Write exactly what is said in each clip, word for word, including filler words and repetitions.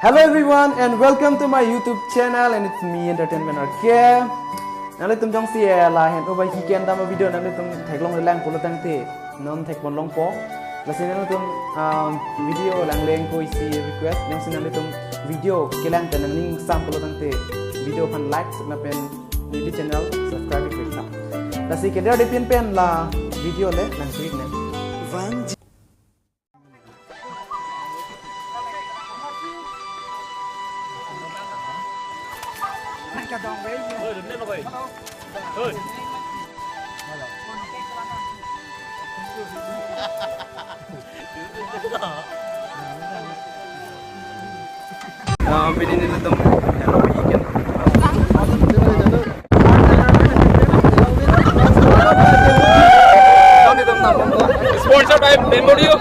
Hello everyone and welcome to my YouTube channel and it's me Entertainment R K. Nanglitum jongsi eh, lahen obai ki ken dam video nanglitum theklonglelang pulo tangte non thekponlongpo. Lasi nanglitum um, video langleng ko isi request jongsi nanglitum video kelang pen nangning sam pulo tangte video aphan like lapen neli channel subscribe klik na. Lasi keder dipin pen la video le nang klik ne. Ah, pwede nila itong, ano, weekend. Sponsor by Memorial.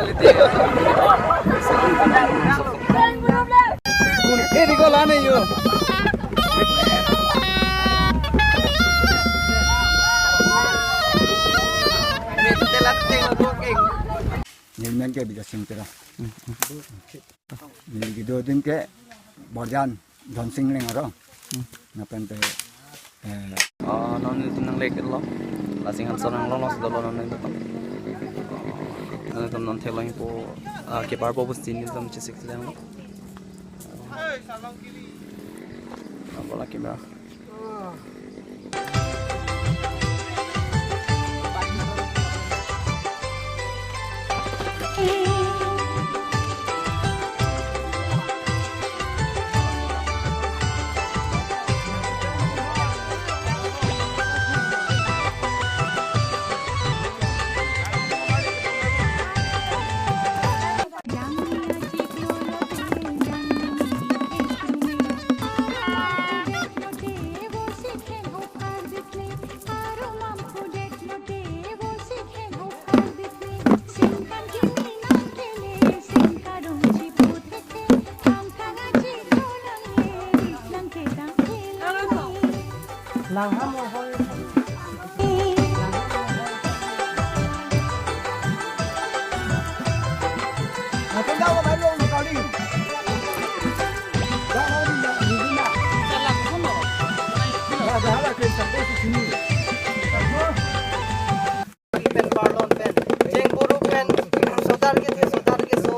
Eh, di ko lana yo. Neli men ke Bijay Sing Tera. Neli kedo adim ke Borjan Dhonsing Leng aro. Lapen te, eh, ah, non nelitum nanglek lo. Lasi ngan son nanglong lo, sudahlo non nelitum. Nelitum non theklongpo, ah, keparpo pusi nelitum chesik sedang lo. Apa lagi, Mbak? Pen parlon pen, jengkuru pen, sotar kethe, sotar keso,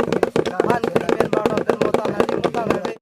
ban pen parlon pen, mota nari, mota nari.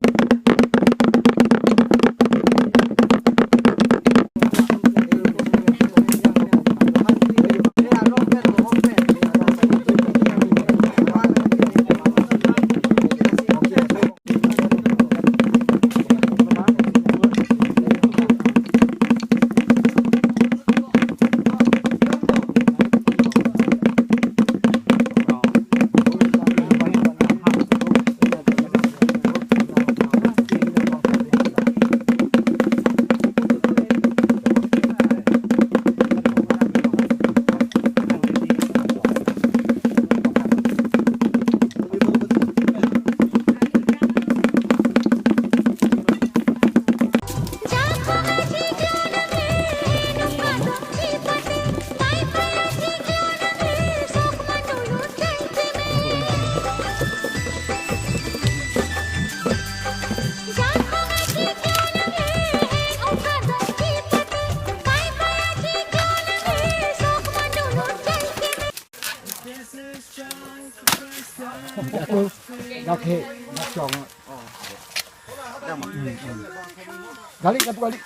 Dak he, dak chong. Gali, gali, gali.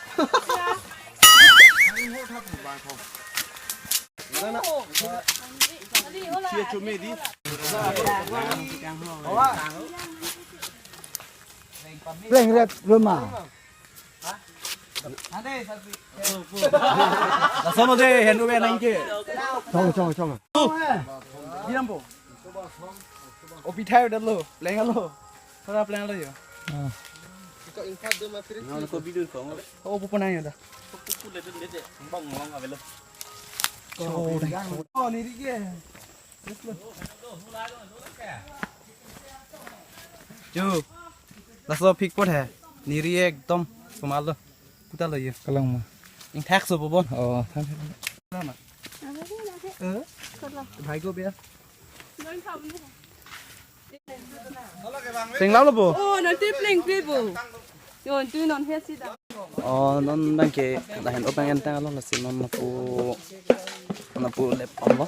Pleng ret ruma. Lason lo de, hen ube nang ke. Chong, chong, chong. Diam po. O pithai udah lo, pleng lo. Thora pleng lo yo. Ah. Nang ko video ko. O pupu nang yo da. Pupu le dun de de. Bang long avelo. Oh, oh, ni ri ke. Chu. Laso phik pot hai. Niri ekdom sumal lo. Kuta lo yo. Kalang ma. Ingthak so bobon. Oh, thang thang. Lama. Eh? Bhai ko bia. Tenglau lo bo. Nanti pling pling bu. Yon tu non he sida. Oh, non abang ke lahin abang entang lo, lasi non lapu, lapu lep pom lo.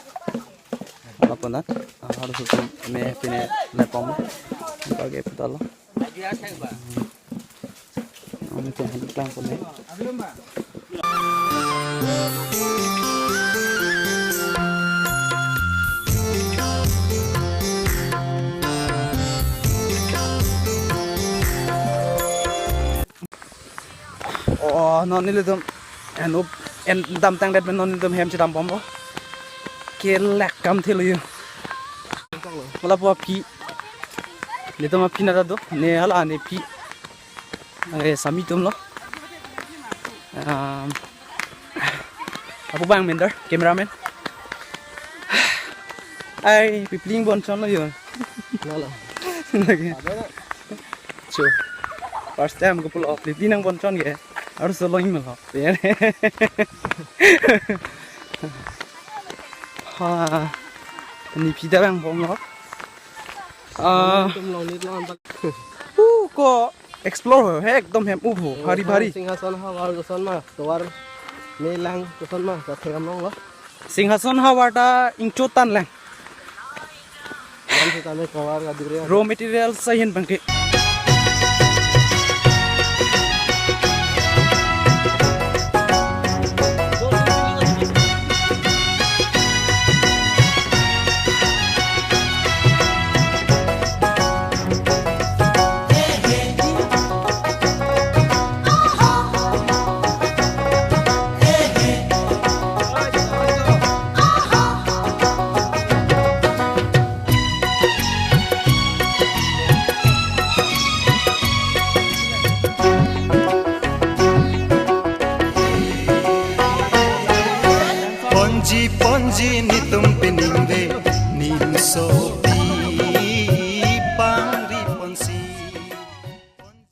Lapu nat, ah, harus hukum me pine lep pom lo. Bagi putar lo. Ini tuh, ini pelang pun ya. Oh, non nelitum en up, en damtang det, non nelitum hem chedam pom lo. Kelek kam thelo yo. Mala pu aphi. Nelitum aphi nata do. Ne hala ne phi. Oke, sami atum lo. Um, lapu abang mender, cameraman. Ai, pipling bon chon lo yo. Lala. Lagi. Chu. First time ko pulo, pipling nang bon chon ke. Harus solo imel ho. Ha. Ne phi ta abang pom lo. Ah. Tum long nit long antak. Uh, ko explore ho, he ekdom hem up ho, bhari bhari. Singhason havar koson ma, tovar me lang koson ma, sa thekam long lo. Singhason havar ta ingchot tan lang. Lam se tame tovar ka dure. Raw material sahin bangke. Ponji ponji netum pining ve, ning so